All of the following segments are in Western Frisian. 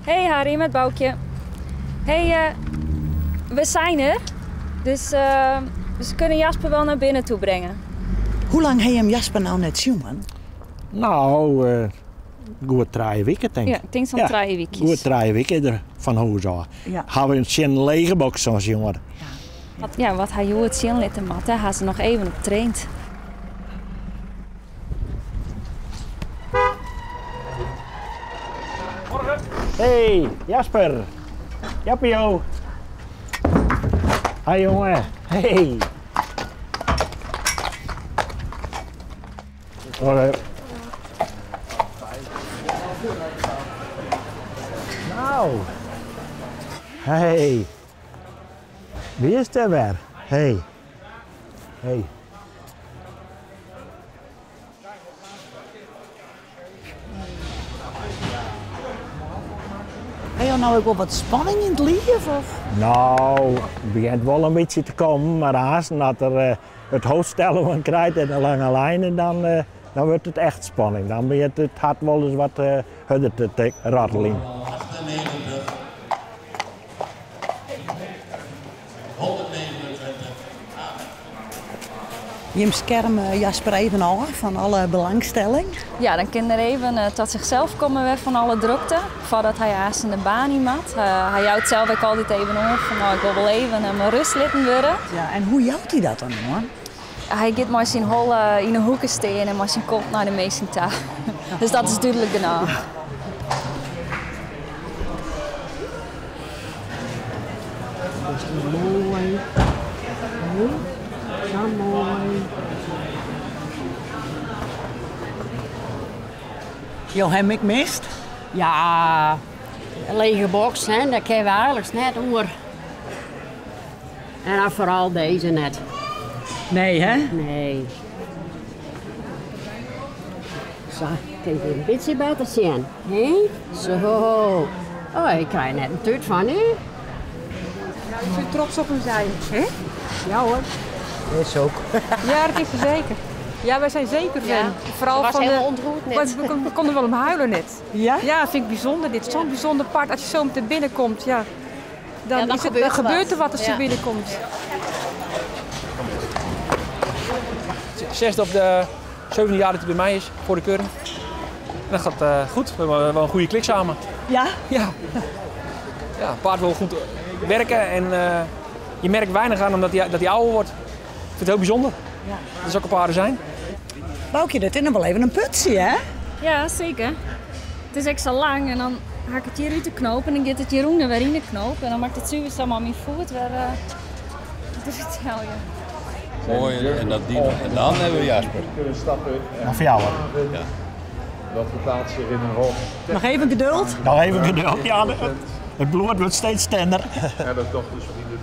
Hey Harry, met Boukje. Hey, eh, we zijn er. Dus eh, ze kunnen Jasper wel naar binnen toe brengen. Hoe lang ha jim Jasper nou net sjoen? Nou, eh, goed 3 weken denk ik. Ja, ik denk zo'n Ja, 3 weken. Goed 3 weken er fan hûs ôf. Ja. Ha we in lege boks soms, jongen. Wat, ja, wat hy hjoed sjen litte moat, dêr ha se noch even op traind. Hey, Jasper. Jappio. Hi jongen. Hey. Hoi. Nou. Hey. Wie is der wer? Hey. Hey. Ha jo no ek wol wat spanning yn it liif? Of? Nou, it begjint wol in bytsje te kommen, mar as dat er it hoofdstellen krijt en de lange lijnen, dan wurdt it echt spanning. Dan begjint it hert wolris wat hurder te ratteljen. 98. 129. Jim skerme Jasper even ôf fan alle belangstelling. Ja, dan kin er even tot zichzelf komme wer fan alle drokte. Foardat hy earst de baan yn moat. Hy jout sels ek altyd even oan fan nou, ik wol wol even mei rêst litten wurde. Ja, en hoe jout hy dat dan oan? Hy giet mei syn holle yn 'e hoeke stean en mei syn kop nei de minsken ta. Dus dat is dúdlik genôch. Dat is moai. Hè? Sa moai. Jo ha him ek mist? Ja, in lege boks, hè, dêr kinne we eigentlik net oer. En dan foaral dizze net. Nee, hè? Nee. Sa, kin ik in bytsje better sjen. Hè? Zo. Oh, ik krij net in tút fan u. Nou, ik ben trots op hem zijn. Hè? Ja hoor. Is ook. Ja, dat is ze zeker. Ja, wij zijn zeker fan. Ja, Vooral ik was van helemaal de, ontroerd net. We konden wel om huilen net. Ja? Ja, dat vind ik bijzonder. Dit is zo'n bijzonder paard. Als je zo meteen binnenkomt, ja, dan, Ja, dan is het, gebeurt dan er gebeurt wat. er wat als je Ja. binnenkomt. Zesde op de zevende jaar dat hij bij mij is voor de keuring. En dat gaat goed. We hebben wel een goede klik samen. Ja? Ja. Ja, het paard wil goed werken en je merkt weinig aan omdat hij ouder wordt. Ik vind het heel bijzonder. Ja. Dat zulke paarden zijn. Boukje, dat is nog wel even een putsje, hè? Ja, zeker. It is ekstra lang en dan ha ik it hjir út de knoop en dan giet it hjirûnder wer yn de knoop. En dan makket it suver samar myn foet wer derút helje. Mooi, en, dat die, en dan hebben we Jasper. Kunnen stappen. Nou, voor jou hoor. Ja. Dat vertaalt zich in een rol. Nog even geduld. Nog even geduld, ja. Het bloed wordt steeds tenner. Ja, dat dochters vrienden.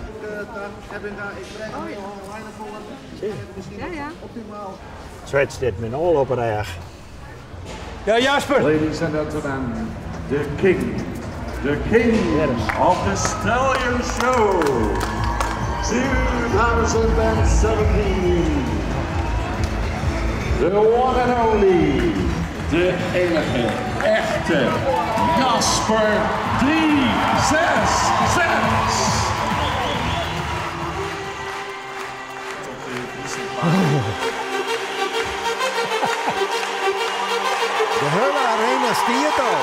Ja, ja. Zwets dit met al op reg. Ja, Jasper! Ladies and gentlemen, the king, the king of the Stallion Show, 2017. The one and only, de enige, echte Jasper 366. De hiele arena stiet al.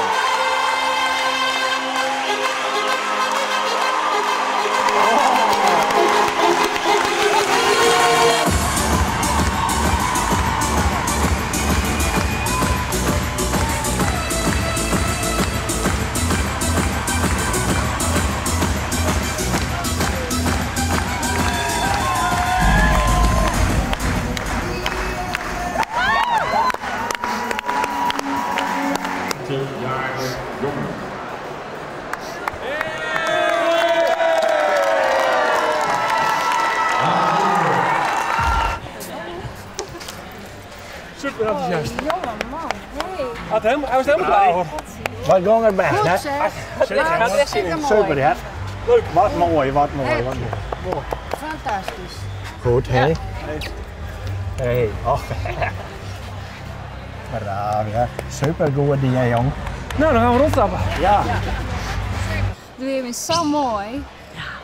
Jaren jonger. Super enthousiast. Jonge man, hey. Had helemaal, hij was helemaal klaar voor. Wat gong it bêst, hè? Goed zeg. Had echt zin in. Super, hè? Leuk. Wat moai, wat moai, wat moai. Fantastysk. Goed, hè? Hey, och. Braaf, ja. Super goed, dy, jong. Nou, dan gaan we rondstappen. Ja. De weer is zo mooi.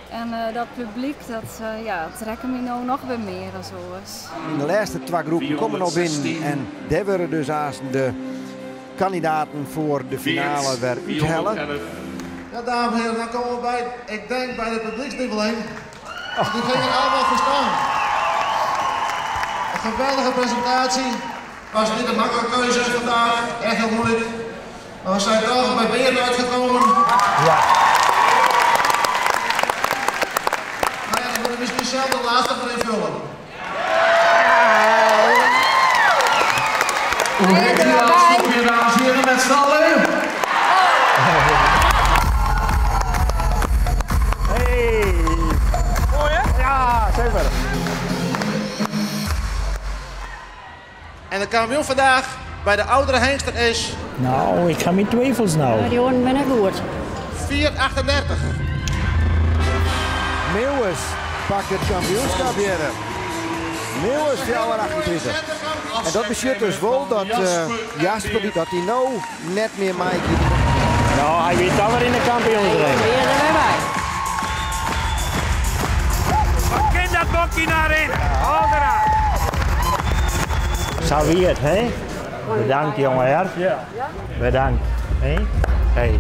En dat publiek, dat ja, trekken me nou nog weer meer dan zo is. In de laatste twee groepen komen nog binnen. En daar worden dus aan de kandidaten voor de finale weer uithellen. Ja, dames en heren, dan komen we bij, ik denk bij de publiekslieveling. Die gingen allemaal voor staan. Een geweldige presentatie. Was niet een makkelijke keuze vandaag, echt heel moeilijk. Maar we zijn toch bij Beert uitgekomen. Ja. Nou ja, dan moeten we misschien zelf de laatste voor invullen. Hoe heet die laatste ook weer, dames en heren, met z'n allen? Hey. Mooi hè? Ja, zeker. En de kampioen vandaag bij de oudere hengsten is... Nou, ik ga mijn twijfels nou. Ja, die horen me net goed. 4,38. Meeuwis pakt het kampioenschap hier. Meeuwis 4,38. En dat betekent dus wel dat Jasper, dat hij nou net meer Mikey. Nou, hij weet dan weer in de kampioensring. Ben je er weer bij? Wat kind dat bokje naar in? Haal eruit. Zo wie het, hè? Bedankt, jongen, hè? Ja. Bedankt. Hè? Hey.